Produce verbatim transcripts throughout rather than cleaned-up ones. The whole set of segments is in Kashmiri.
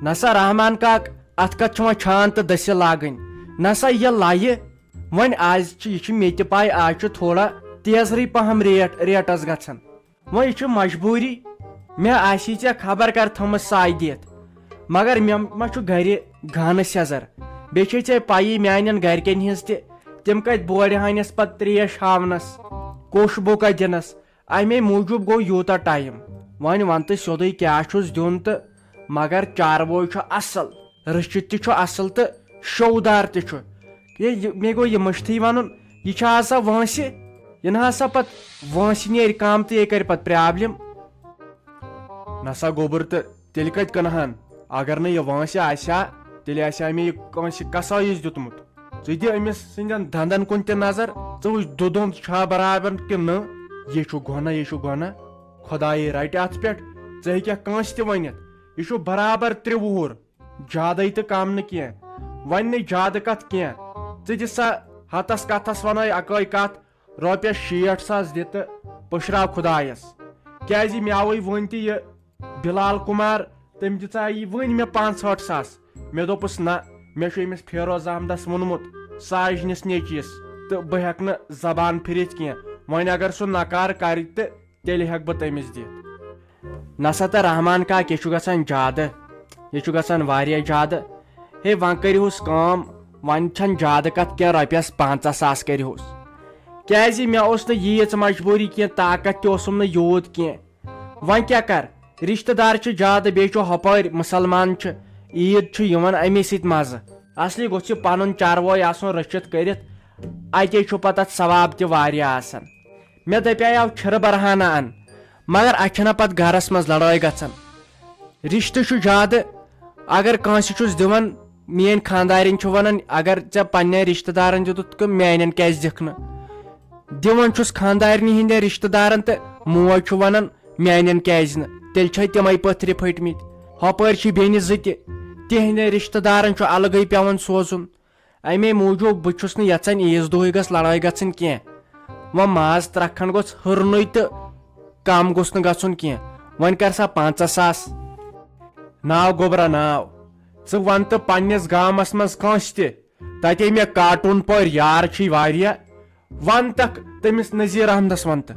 نسا رحمان کاک، اتھ کتھ چھِ وۄنۍ چھان تہٕ دٔسِل لاگٕنۍ؟ نسا یہِ لایہِ۔ وۄنۍ آز چھِ، یہِ چھِ مےٚ تہِ پاے، آز چھُ تھوڑا تیزرٕے پہم ریٹ، ریٹس گژھان۔ وۄنۍ یہِ چھُ مجبوٗری۔ مےٚ آسی ژےٚ خبر کر تھٲمٕژ ساے دِتھ، مگر مےٚ ما چھُ گرِ گانہٕ سیٚزر۔ بیٚیہِ چھے ژےٚ پَیی میانٮ۪ن گرِکٮ۪ن ہٕنٛز تہِ۔ تِم کتہِ بورِ ہانٮ۪س پتہٕ تریش ہاونس، کوٚش بُکہ دِنس۔ امے موٗجوٗب گوٚو یوٗتاہ ٹایم۔ وۄنۍ ون تہٕ سیوٚدُے کیٛاہ چھُس دیُن تہٕ، مگر چاروٲے چھُ اصل، رٔچھِتھ تہِ چھُ اصل تہٕ شودار تہِ چھُ۔ یے، یہِ، مےٚ گوٚو یہِ مٔشتھٕے ونُن، یہِ چھُ آسان وٲنٛسہِ۔ یہِ نہ ہسا پتہٕ وٲنٛسہِ نیرِ کم تہٕ یے کرِ پتہٕ پرابلم۔ نسا گوٚبُر، تہٕ تیٚلہِ کتہِ کٕنہٕ ہن؟ اگر نہٕ یہِ وٲنٛسہِ آسہِ ہا، تیٚلہِ آسہِ ہا مےٚ یہِ کٲنٛسہِ کسٲیِس دیُتمُت۔ ژٕ دِ أمِس سٕنٛدٮ۪ن دنٛدن کُن تہِ نظر۔ ژٕ وٕچھ، دُدُن چھا برابر کِنہٕ نہٕ؟ یہِ چھُ گۄناہ، یہِ چھُ گۄناہ۔ خۄدایے رٹہِ اتھ پٮ۪ٹھ۔ ژٕ ہیٚککھ کٲنٛسہِ تہِ ؤنِتھ، یہِ چھُ برابر ترٛےٚ وُہُر۔ زیادَے تہٕ کم نہٕ کینٛہہ۔ وۄنۍ نہٕ زیادٕ کتھ کینٛہہ۔ ژٕ دِ سا ہتس کتھس ونَے اکٲے کتھ، رۄپیس شیٹھ ساس دِ تہٕ پٔشراو خۄدایس۔ کیازِ مےٚ آوٕے وٕنۍ تہِ یہِ بلال کمار، تٔمۍ دِژاے یہِ وٕنۍ مےٚ پانٛژہٲٹھ ساس۔ مےٚ دوٚپُس، نہ، مےٚ چھُ أمِس فیروز احمدس ووٚنمُت، ساجنِس نیٚچوِس، تہٕ بہٕ ہٮ۪کہٕ نہٕ زبان پھِرِتھ کینٛہہ۔ وۄنۍ اگر سُہ نکار کرِ تہٕ تیٚلہِ ہٮ۪کہٕ بہٕ تٔمِس دِتھ۔ نسا تہٕ رحمان کاک، یہِ چھُ گژھان زیادٕ، یہِ چھُ گژھان واریاہ زیادٕ۔ ہے، وۄنۍ کٔرِہُس کٲم، وۄنۍ چھَنہٕ زیادٕ کتھ کینٛہہ، رۄپیس پنٛژاہ ساس کٔرِہُس۔ کیازِ مےٚ اوس نہٕ ییٖژ مجبوٗری کینٛہہ، طاقت تہِ اوسُم نہٕ یوٗت کینٛہہ۔ وۄنۍ کیٛاہ کر، رشتہٕ دار چھِ زیادٕ، بیٚیہِ چھُ ہۄپٲرۍ مُسلمان چھِ، عیٖد چھُ یِوان اَمی سۭتۍ مزٕ۔ اصلی گوٚژھ یہِ پنُن چاروٲے آسُن رٔچھِتھ کٔرِتھ، اتے چھُ پتہٕ اتھ ثواب تہِ واریاہ آسان۔ مےٚ دپیاو چھِرٕ برہانہ ان، مگر اتھ چھنہ پتہٕ گرس منٛز لڑٲے گژھان۔ رشتہٕ چھُ زیادٕ، اگر کٲنٛسہِ چھُس دِوان، میٲنۍ خانٛدارِنۍ چھِ ونان، اگر ژےٚ پننٮ۪ن رشتہٕ دارن دیُتُتھ تہٕ میانٮ۪ن کیازِ دِکھ نہٕ؟ دِوان چھُس خانٛدارنہِ ہٕنٛدٮ۪ن رشتہٕ دارن تہٕ موج چھُ ونان، میانٮ۪ن کیازِ نہٕ؟ تیٚلہِ چھے تِمے پٔتھرِ پھٔٹمٕتۍ۔ ہۄپٲرۍ چھِ بیٚنہِ زٕ تہِ، تِہنٛدٮ۪ن رشتہٕ دارن چھُ الگٕے پٮ۪وان سوزُن۔ امے موٗجوٗب بہٕ چھُس نہٕ یژھان عیٖذ دۄہٕے گٔژھ لڑٲے گژھٕنۍ کینٛہہ۔ وۄنۍ ماز ترٛکھ کھنڈ گوٚژھ ہُرنُے تہٕ کم گوٚژھ نہٕ گژھُن کینٛہہ۔ وۄنۍ کر سا پنٛژاہ ساس۔ ناو گوٚبرا ناو، ژٕ ون تہٕ پننِس گامس منٛز کٲنٛسہِ تہِ، تتے مےٚ کارٹون پٲرۍ یار چھِی واریاہ، ون تکھ تٔمِس نذیر احمدس ون تہٕ،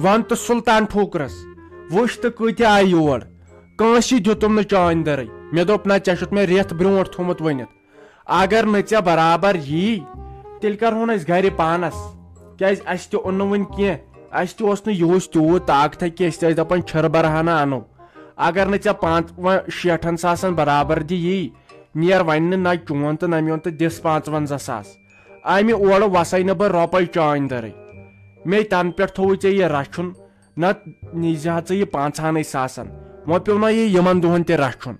ون تہٕ سلطان ٹھوکرس، وٕچھ تہٕ کۭتیاہ آیہِ یور، کٲنٛسی دیُتُم نہٕ چٲنۍ دٔرٕے۔ مےٚ دوٚپ، نہ، ژےٚ چھُتھ مےٚ رٮ۪تھ برونٛٹھ تھوٚمُت ؤنِتھ۔ اگر نہٕ ژےٚ برابر یی، تیٚلہِ کرہون أسۍ گرِ پانس۔ کیازِ اسہِ تہِ اوٚن نہٕ وُنہِ کینٛہہ، اسہِ تہِ اوس نہٕ یِہُس تیوٗت طاقتہ کینٛہہ، أسۍ تہِ ٲسۍ دپان چھِرٕ برہانہ انو۔ اگر نہٕ ژےٚ پانٛژھ، وۄنۍ شیٹھن ساسن برابر دِ یی، نیر وۄنۍ نہٕ نہ چون تہٕ نہ میون تہٕ دِس پانٛژونزہ ساس۔ امہِ اورٕ وسے نہٕ بہٕ رۄپے چٲنۍ دٔرٕے۔ مے تنہٕ پٮ۪ٹھ تھووُے ژےٚ یہِ رچھُن، نتہٕ نیٖزِ ہا ژٕ یہِ پانٛژہنٕے ساسن۔ وۄنۍ پیوٚو نہ یہِ یِمن دۄہن تہِ رچھُن۔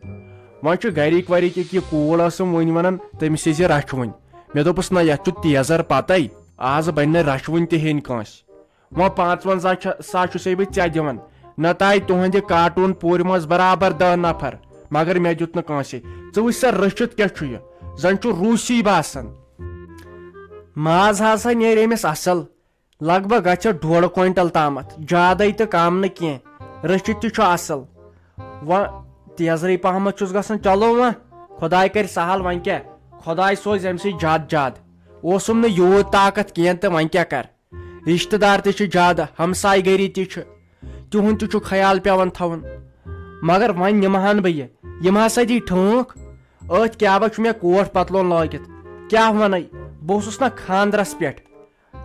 وۄنۍ چھُ گرِکۍ ورِکۍ، یہِ کوٗر ٲسٕم وٕنۍ ونان، تٔمِس یہِ زِ رچھوٕنۍ۔ مےٚ دوٚپُس، نہ، یتھ چھُ تیزر پتے، آز بنہِ نہٕ رچھوٕنۍ تہِ ہیٚنۍ کٲنٛسہِ۔ وۄنۍ پانٛژونزہ چھِ، ساس چھُسے بہٕ ژےٚ دِوان۔ نتہٕ آیہِ تُہنٛدِ کارٹون پورِ منٛز برابر دہ نفر، مگر مےٚ دیُت نہٕ کٲنٛسے۔ ژٕ وٕچھ سا، رٔچھِتھ کیٛاہ چھُ یہِ؟ زن چھُ روٗسی باسان۔ ماز ہسا نیرِ أمِس اصل، لگ بگ گژھِ ڈۄڈ کوینٹل تامتھ، زیادے تہٕ کم نہٕ کینٛہہ۔ رٔچھِتھ تہِ چھُ اصل۔ وۄنۍ تیزرٕے پہمتھ چھُس گژھان۔ چلو وۄنۍ، خۄداے کرِ سہل۔ وۄنۍ کیٛاہ، خۄداے سوزِ امہِ سۭتۍ زیادٕ زیادٕ۔ اوسُم نہٕ یوٗت طاقت کینٛہہ تہٕ وۄنۍ کیٛاہ کر؟ رشتہٕ دار تہِ چھِ زیادٕ، ہمسایہِ گٔری تہِ چھِ، تِہُنٛد تہِ چھُ خیال پٮ۪وان تھاوُن۔ مگر وۄنۍ نِمہٕ ہن بہٕ یہِ، یِم ہسا دی ٹھٲنٛکھ۔ أتھۍ کیٛاہ با چھُ مےٚ کوٹ پتلون لٲگِتھ، کیٛاہ ونے؟ بہٕ اوسُس نہ خانٛدرس پٮ۪ٹھ،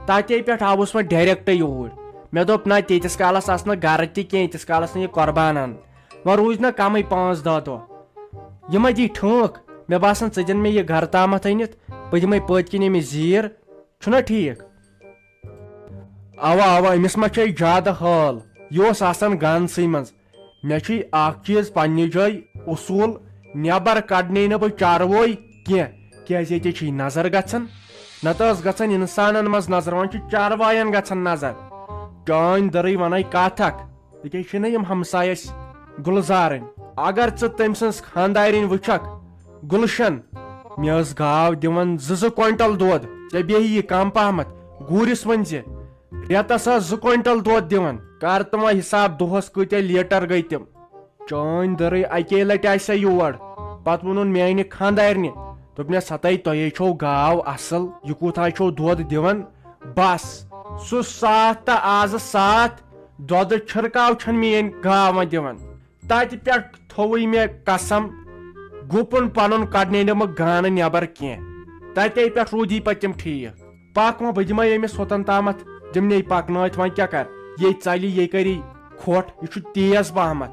تتے پٮ۪ٹھ آوُس وۄنۍ ڈایریکٹے یوٗرۍ۔ مےٚ دوٚپ، نہ، تیٖتِس کالس آسہٕ نہٕ گرٕ تہِ کینٛہہ، ییٖتِس کالس نہٕ یہِ قۄربان انہٕ۔ وۄنۍ روٗدۍ نہ کمٕے پانٛژھ دہ دۄہ، یِمے دی ٹھٲنٛکھ۔ مےٚ باسان، ژٕ دِن مےٚ یہِ گرٕ تامتھ أنِتھ، بہٕ دِمے پٔتۍ کِنۍ أمِس زیٖر۔ چھُنہ ٹھیٖک؟ اوا، اوا، أمِس ما چھے زیادٕ حال؟ یہِ اوس آسان گانسٕے منٛز۔ مےٚ چھُے اکھ چیٖز پننہِ جایہِ اصوٗل، نٮ۪بر کڑنے نہٕ بہٕ چاروٲے کینٛہہ، کیازِ ییٚتہِ چھے نظر گژھان۔ نتہٕ ٲس گژھان انسانن منٛز نظر، وۄنۍ چھِ چاروایَن گژھان نظر۔ چٲنۍ دٔرٕے ونے کتھ اکھ، ییٚتہِ چھِنہ یِم ہمسایہِ اَسہِ گُلزارٕنۍ۔ اگر ژٕ تٔمۍ سٕنٛز خانٛدارِنۍ وٕچھکھ، گُلشن، مےٚ ٲس گاو دِوان زٕ زٕ کوینٹل دۄد، ژےٚ بیٚہہِ یہِ کم پہمتھ، گوٗرِس ؤنۍ زِ، رٮ۪تس ٲس زٕ کوینٹل دۄد دِوان۔ کر تہٕ وۄنۍ حساب، دۄہس کۭتیاہ لیٹر گٔے تِم؟ چٲنۍ دٔرٕے اکے لٹہِ آسہِ سۄ یور، پتہٕ ووٚنُن میانہِ خانٛدارنہِ، دوٚپنس، ہتے تۄہے چھو گاو اصل، یہِ کوٗتاہ چھو دۄد دِوان؟ بس، سُہ ساتھ تہٕ آزٕ ساتھ دۄدٕ چھِرکاو چھَنہٕ میٲنۍ گاو وۄنۍ دِوان۔ تتہِ پٮ۪ٹھ تھووٕے مےٚ قسم، گُپُن پنُن کڑنے نہٕ بہٕ گانہٕ نٮ۪بر کینٛہہ۔ تتے پٮ۪ٹھ روٗدی پتہٕ تِم ٹھیٖک۔ پکھ وۄنۍ، بہٕ دِمے أمِس ہوٚتن تامتھ، دِمنے پکنٲوِتھ، وۄنۍ کیٛاہ کر؟ یے ژلہِ، یے کری کھۄٹھ، یہِ چھُ تیز پہمتھ۔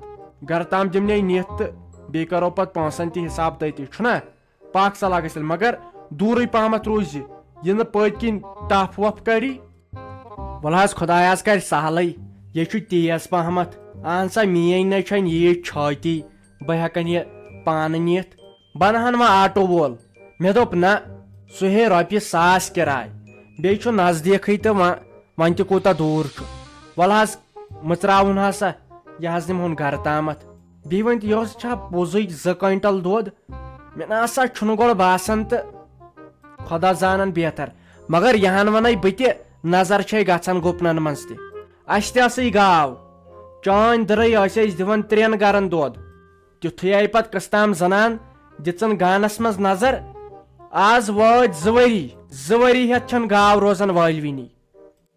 گرٕ تام دِمنے نِتھ تہٕ بیٚیہِ کرو پتہٕ پونٛسن تہِ حساب تٔتی، چھُنا؟ پکھ سا لگس تیٚلہِ، مگر دوٗرٕے پہمتھ روٗزِ، یہِ نہٕ پٔتۍ کِنۍ ٹپھ وپھ کڑی۔ ولہٕ حظ، خۄدایس کرِ سہلٕے، یے چھُ تیز پہمتھ۔ اہن سا، میٲنۍ نَے چھَنہٕ ییٖژ چھٲتی، بہٕ ہٮ۪کن یہِ پانہٕ نِتھ۔ بہٕ انہٕ ہن وۄنۍ آٹو وول۔ مےٚ دوٚپ، نہ، سُہ ہیٚیہِ رۄپیہِ ساس کِراے، بیٚیہِ چھُ نزدیٖکھٕے تہٕ وۄنۍ، وۄنۍ تہِ کوٗتاہ دوٗر چھُ۔ وَلہٕ حظ، مٕژراوُن ہسا، یہِ حظ نِمہون گرٕ تامتھ۔ بیٚیہِ ؤنۍ تہٕ، یہِ اوس چھا پوٚزُے زٕ کوینٹل دۄد؟ مےٚ نہ سا چھُنہٕ گۄڈٕ باسان تہٕ خۄدا زانان بہتر، مگر یہِ ہن وَنے بہٕ تہِ، نظر چھے گژھان گُپنن منٛز تہِ۔ اَسہِ تہِ ٲسٕے گاو، چٲنۍ دٕرٕے ٲسۍ أسۍ دِوان ترٛٮ۪ن گرن دۄد۔ تیُتھُے آیہِ پتہٕ قٕسطام زنان، دِژٕن گانس منٛز نظر۔ آز وٲتۍ زٕ ؤری، زٕ ؤری ہٮ۪تھ چھَنہٕ گاو روزان وٲلوِنی۔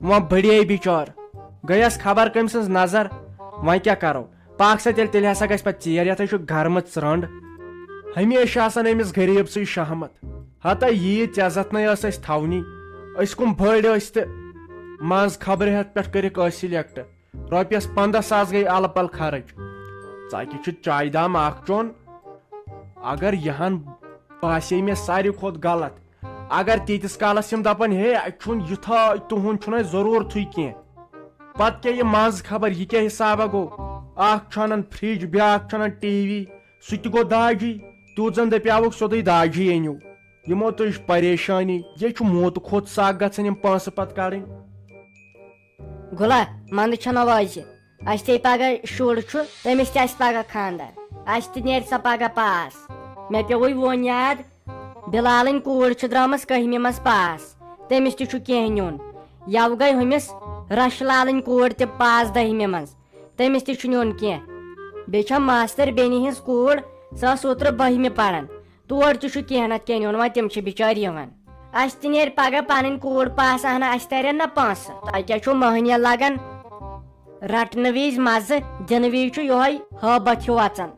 وۄنۍ بٔڑے بِچٲر، گٔیَس خبر کٔمۍ سٕنٛز نظر۔ وۄنۍ کیٛاہ کرو؟ پاک سا تیٚلہِ، تیٚلہِ ہسا گژھِ پتہٕ ژیر، یَتھ ہے چھُ گرمہٕ ژرٛنٛڈ۔ ہمیشہِ آسان أمِس غریٖب سٕے شہمت۔ ہتا ییٖژ عزت نے ٲس اَسہِ تھاونی۔ أسۍ کٕم بٔڑۍ ٲسۍ تہٕ منٛز خبرِ ہٮ۪تھ پٮ۪ٹھ کٔرِکھ أسۍ سِلیکٹ۔ رۄپیس پنٛداہ ساس گٔے الہٕ پلہٕ خرٕچ۔ ژکہِ چھُ چایہِ دام اکھ چوٚن۔ اگر یہِ ہن باسے مےٚ ساروی کھۄتہٕ غلط، اگر تیٖتِس کالس یِم دپن، ہے، اتہِ چھُنہٕ یُتھا تُہُنٛد چھُنہٕ اَسہِ ضروٗرتھٕے کینٛہہ، پتہٕ کیٛاہ یہِ منٛزٕ خبر، یہِ کیٛاہ حسابہ گوٚو؟ اکھ چھُ انان فرج، بیٛاکھ چھُ انان ٹی وی، سُہ تہِ گوٚو داجی۔ تیوٗت زن دپیاوُکھ سیوٚدُے، داجی أنِو۔ یِمو تُج پریشٲنی، یے چھُ موتہٕ کھۄتہٕ سکھ گژھان یِم پونٛسہٕ پتہٕ کڑٕنۍ۔ گُلا، منٛدٕ چھَنہٕ وٲزِ۔ اَسہِ تہِ پگاہ شُر چھُ، تٔمِس تہِ آسہِ پگاہ خانٛدر۔ اَسہِ تہِ نیرِ سۄ پگاہ پاس۔ مےٚ پیوٚوُے وۄنۍ یاد، بِلالٕنۍ کوٗر چھِ درٛامٕژ کٔہمہِ منٛز پاس۔ تٔمِس تہِ چھُ کینٛہہ نیُن۔ یَوٕ گٔے ہُمِس رَشہٕ لالٕنۍ کوٗر تہِ پاس دٔہمہِ منٛز۔ تٔمِس تہِ چھُ نیُن کینٛہہ۔ بیٚیہِ چھےٚ ماستٕر بیٚنہِ ہِنٛز کوٗر، سۄ ٲس اوترٕ بٔہمہِ پران۔ تور تہِ چھُ کینٛہہ نتہٕ کینٛہہ نیُن، وۄنۍ تِم چھِ بِچٲرۍ یِوان۔ اَسہِ تہِ نیرِ پگاہ پنٕنۍ کوٗر پاس اہنہ، اَسہِ ترن نہ پونٛسہٕ۔ تۄہہِ کیٛاہ چھُو مٔہنِیَن لگان؟ رٹنہٕ وِزِ مزٕ، دِنہٕ وِزِ چھُ یِہوٚے ہٲبتھ ہیوٗ اژان۔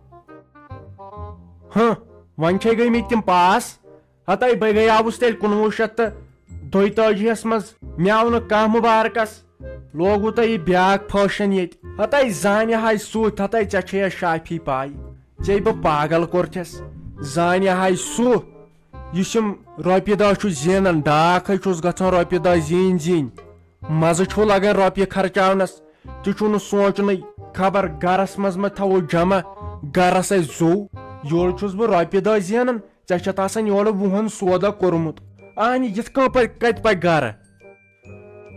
ہہ، وۄنۍ چھے گٔمٕتۍ تِم پاس۔ ہتے بہٕ گٔیاوُس تیٚلہِ کُنوُہ شیٚتھ تہٕ دۄیتٲجی ہس منٛز۔ مےٚ آو نہٕ کانٛہہ مُبارکس۔ لوگوُ تۄہہِ یہِ بیٛاکھ فٲشن ییٚتہِ۔ ہتے زانہِ ہاے سُہ، ہتے ژےٚ چھے شافی پاے، ژےٚ بہٕ پاگل کوٚرتھس۔ زانہِ ہاے سُہ، یُس یِم رۄپیہِ دہ چھُ زینان، ڈاکھ ہے چھُس گژھان رۄپیہِ دہ زیٖنۍ زیٖنۍ۔ مزٕ چھُ لگان رۄپیہِ خرچاونس، تہِ چھُنہٕ سونٛچنُے۔ خبر گرس منٛز ما تھاوو جمع، گرس آسہِ زُو۔ یورٕ چھُس بہٕ رۄپیہِ دہ زینان، ژےٚ چھَتھ آسان یورٕ وُہن سودا کوٚرمُت۔ اہنہِ، یِتھ کٔنۍ پکہِ، کتہِ پکہِ گرٕ؟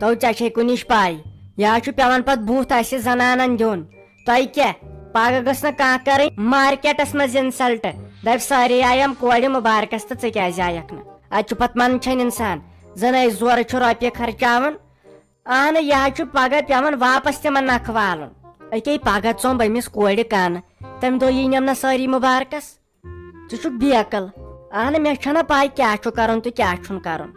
تو ژےٚ چھے کُنِچ پاے، یا چھُ پٮ۪وان پتہٕ بُتھ اسہِ زنانن دیُن۔ تۄہہِ کیٛاہ؟ پگاہ گٔژھ نہٕ کانٛہہ کرٕنۍ مارکیٹس منٛز insult۔ دپہِ سارے آیم کورِ مبارکس تہٕ ژٕ کیٛازِ آیکھ نہٕ؟ اتہِ چھُ پتہٕ منٛدچھان انسان، زن أسۍ زورٕ چھُ رۄپیہِ خرچاوان۔ اہنہٕ، یہِ حظ چھُ پگاہ پٮ۪وان واپس تِمن نکھٕ والُن۔ أکے پگاہ ژوٚمب أمِس کورِ کن، تمہِ دۄہ یی نٮ۪م نہ سٲری مبارکس۔ ژٕ چھُکھ بیقل۔ اہنہٕ، مےٚ چھنہ پاے کیٛاہ چھُ کرُن تہٕ کیٛاہ چھُنہٕ کرُن۔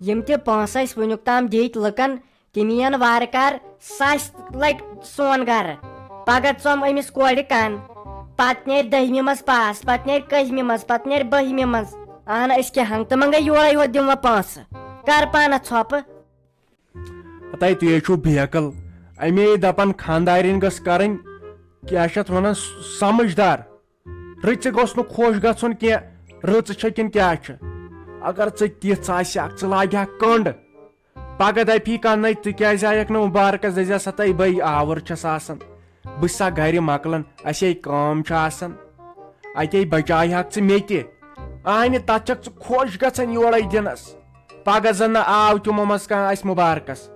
یِم تہِ پونٛسہٕ أسۍ وُنیُک تام دِتۍ لُکن، تِم یِن وارٕ کارٕ ساسہِ لٹہِ سون گرٕ۔ پگاہ ژوٚمب أمِس کورِ کن، پتہٕ نیرِ دٔہمہِ منٛز پاس، پتہٕ نیرِ کٔہمہِ منٛز، پتہٕ نیرِ بٔہمہِ منٛز۔ اہنہٕ، أسۍ کیٛاہ ہنٛگ تہٕ منٛگے یورے یوت دِموا پونٛسہٕ؟ کر پانس ژھۄپہٕ۔ ہتے تُہۍ چھِو بیقل۔ اَمے دَپان خانٛدارِنۍ گٔژھ کَرٕنۍ، کیٛاہ چھِ اَتھ وَنان، سَمجھدار۔ رٕژِ گوٚژھ نہٕ خۄش گژھُن کینٛہہ، رٕژ چھےٚ کِنہٕ کیٛاہ چھِ۔ اگر ژٕ تِژھ آسہِ ہا، ژٕ لاگہِ ہا کٔنٛڈ۔ پَگاہ دَپہِ یہِ کانٛہہ، نَے ژٕ کیٛازِ آیَکھ نہٕ مُبارکَس، دٔپۍزٮ۪س ہَتَے بٔے آوُر چھَس آسان۔ بہٕ چھُسا گرِ مۄکلان، اَسے کٲم چھِ آسان۔ اتے بچاے ہکھ ژٕ مےٚ تہِ۔ اہنہِ، تتھ چھکھ ژٕ خۄش گژھان یورے دِنس۔ پگاہ زن نہٕ آو تِمو منٛز کانٛہہ اسہِ مُبارکس،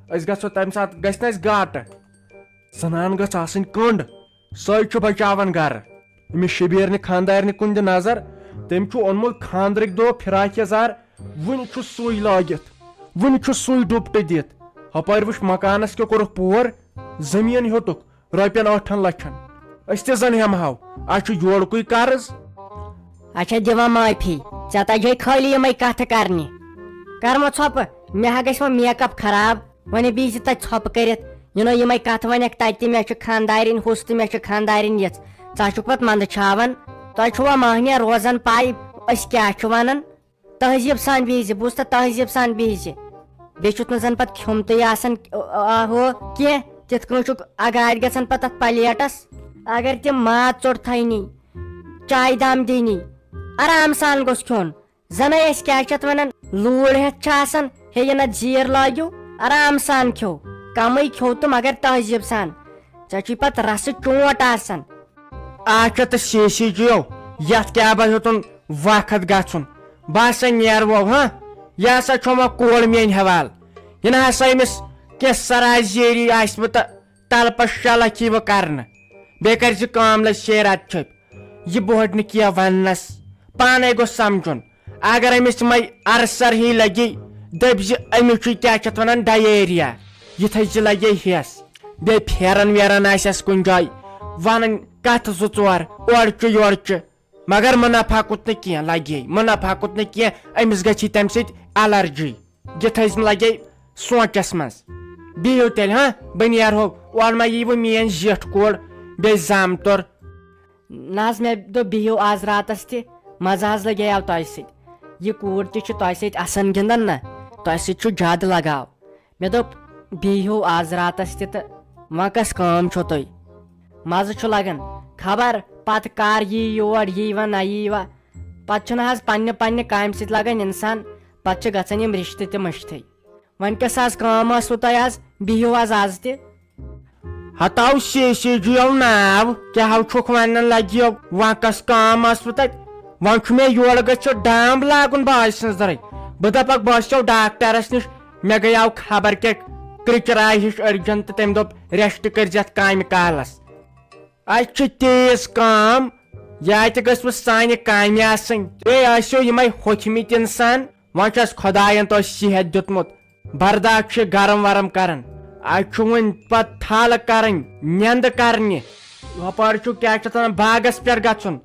أسۍ گژھو تمہِ ساتہٕ، گژھِ نہٕ اسہِ گاٹہٕ۔ زنان گٔژھ آسٕنۍ کٔنٛڈ، سۄے چھُ بچاوان گرٕ۔ أمِس شبیرنہِ خانٛدارنہِ کُن دِ نظر، تٔمۍ چھُ اوٚنمُت خانٛدرٕکۍ دۄہ فراک یزار، وُنہِ چھُ سُے لٲگِتھ، وُنہِ چھُ سُے ڈُپٹہٕ دِتھ۔ ہپٲرۍ وٕچھ مکانس کیٛاہ کوٚرُکھ پور، زٔمیٖن ہیوٚتُکھ رۄپین ٲٹھن لچھن۔ أسۍ تہِ زن ہٮ۪مہٕ ہاو، اسہِ چھُ یورکُے قرض۔ اچھا، دِوان معٲفی۔ ژےٚ تَجے خٲلی یِمَے کَتھٕ کَرنہِ۔ کَر وۄنۍ ژھۄپہٕ، مےٚ ہا گژھِ وۄنۍ make up خراب۔ وۄنۍ بیٚیہِ زِ تَتہِ ژھۄپہٕ کٔرِتھ، یِنو یِمَے کَتھٕ وَنٮ۪کھ تَتہِ تہِ، مےٚ چھِ خانٛدارِنۍ ہُس تہٕ مےٚ چھِ خانٛدارِنۍ یِژھ۔ ژٕ ہا چھُکھ پَتہٕ مَنٛدٕ چھاوان۔ تۄہہِ چھُوا مٔہنِوٮ۪ن روزان پَے أسۍ کیٛاہ چھِ وَنان؟ تہذیٖب سان بِہزِ، بوٗزتھا، تہذیٖب سان بِہزِ۔ بیٚیہِ چھُتھ نہٕ زَن پَتہٕ کھیوٚمتُے آسان، آ، ہُہ کینٛہہ۔ تِتھ کٔنۍ چھُکھ اَگادِ گژھان پَتہٕ تَتھ پَلیٹَس۔ اگر تِم ماز ژوٚٹ تھاینی، چایہِ دام دِنی، آرام سان گوٚژھ کھیوٚن۔ زَنَے اَسہِ کیٛاہ چھِ اَتھ وَنان، لوٗر ہٮ۪تھ چھِ آسان، ہے یہِ نہ زیٖر لٲگِو، آرام سان کھیوٚو۔ کَمٕے کھیوٚو تہٕ مگر تہذیٖب سان۔ ژےٚ چھُے پَتہٕ رَسہٕ چونٛٹ آسان۔ اچھا تہٕ سی سی جیو، یتھ کیبس ہیوٚتُن وقت گژھُن؟ بہٕ ہسا نیرٕ وۄنۍ، ہاں؟ یہِ ہسا چھُ وۄنۍ کوڑ میٲنۍ حوالہٕ۔ یہِ نہ ہسا أمِس کینٛہہ سرازیری آسہِ وۄنۍ تہٕ تلہٕ پتہٕ شلکھ یی وۄنۍ کرنہٕ۔ بیٚیہِ کرِ زِ کٲم لج شیرات چھٔپۍ۔ یہِ بوٚڑ نہٕ کینٛہہ وننس، پانے گوٚژھ سمجھُن۔ اگر أمِس وۄنۍ ارسر ہی لگی، دٔپۍ زِ أمِس چھُ کیٛاہ چھِ اتھ ونان، ڈایریا۔ یہِ تھٲے زِ لگے ہٮ۪س۔ بیٚیہِ پھیران ویران آسٮ۪س کُنہِ جایہِ، ونان کتھٕ زٕ ژور، اورٕ چہِ یورٕ چہِ۔ مگر منافع کُت نہٕ کینٛہہ لگے، منافع کُت نہٕ کینٛہہ، أمِس گژھِ تمہِ سۭتۍ الرجی۔ یہِ تھٲے زِ لگے سونچس منٛز۔ بِہِو تیٚلہِ، ہاں، بہٕ نیرہو، اورٕ ما یی وۄنۍ میٲنۍ زیٹھ کور، بیٚیہِ زامتُر۔ نہ حظ، مےٚ دوٚپ بِہِو آز راتس تہِ، مزٕ حظ لگیو تۄہہِ سۭتۍ۔ یہِ کوٗر تہِ چھِ تۄہہِ سۭتۍ اسان گِنٛدان نہ، تۄہہِ سۭتۍ چھُ زیادٕ لگاو۔ مےٚ دوٚپ، بِہِو آز راتس تہِ تہٕ وۄنۍ کۄس کٲم چھو تۄہہِ؟ مزٕ چھُ لگان۔ خبر پتہٕ کر یی یور، یی وۄنۍ نہ یی وۄنۍ۔ پتہٕ چھُنہٕ حظ پننہِ پننہِ کامہِ سۭتۍ لگان انسان، پتہٕ چھِ گژھان یِم رشتہٕ تہِ مٔشتھٕے۔ وۄنۍ کۄس حظ کٲم ٲسوٕ تۄہہِ آز؟ بِہِو حظ آز تہِ۔ ہتاو سی سی جیو ناو، کیٛاہ ہو چھُکھ ونان لگیو؟ وۄنۍ کۄس کٲم ٲسوٕ تتہِ؟ وۄنۍ چھُ مےٚ یورٕ گژھِ ڈامب لاگُن باجہِ سٕنٛز دٔرٕے۔ بہٕ دپکھ بہٕ ٲسیو ڈاکٹرس نِش، مےٚ گٔیاو خبر کیٛاہ کرٛچراے ہِش أڑجن تہٕ تٔمۍ دوٚپ ریسٹ کٔرزِ اتھ کامہِ کالس۔ اسہِ چھِ تیز کٲم، یا تہِ گٔژھ وۄنۍ سانہِ کامہِ آسٕنۍ۔ تُہۍ ٲسِو یِمے ہوٚکھمٕتۍ انسان، وۄنۍ چھُ اسہِ خۄداین تۄہہِ صحت دیُتمُت، برداش چھِ گرم ورم کران۔ اسہِ چھُ وۄنۍ پتہٕ تھل کرٕنۍ، نیندٕ کرنہِ، ہۄپٲرۍ چھُ کیٛاہ چھِ اتھ ونان، باغس پٮ۪ٹھ گژھُن،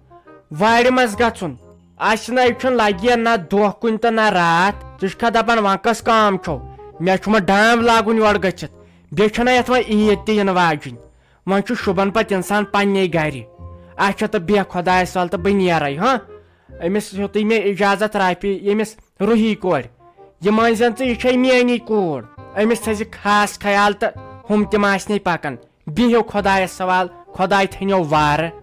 وارِ منٛز گژھُن۔ اسہِ نَے چھُنہٕ لگہِ نہ دۄہ کُنہِ تہٕ نہ راتھ۔ ژٕ چھُکھا دپان وۄنۍ کۄس کٲم چھو؟ مےٚ چھُ وۄنۍ ڈام لاگُن یورٕ گٔژھِتھ، بیٚیہِ چھنہ یتھ وۄنۍ عیٖد تہِ ینہٕ واجِنۍ۔ وۄنۍ چھُ شوٗبان پتہٕ انسان پننے گرِ۔ اچھا تہٕ بیٚہہ خۄدایس حوالہٕ تہٕ بہٕ نیرے، ہاں؟ أمِس ہیوٚتُے مےٚ اجازت رافی، ییٚمِس روحی کورِ۔ یہِ مٲنۍزٮ۪ن ژٕ، یہِ چھے میٲنی کوٗر۔ أمِس تھٲیزِ خاص خیال تہٕ ہُم تِم آسنے پکان۔ بِہِو خۄدایس حوالہٕ، خۄداے تھٲینو وارٕ۔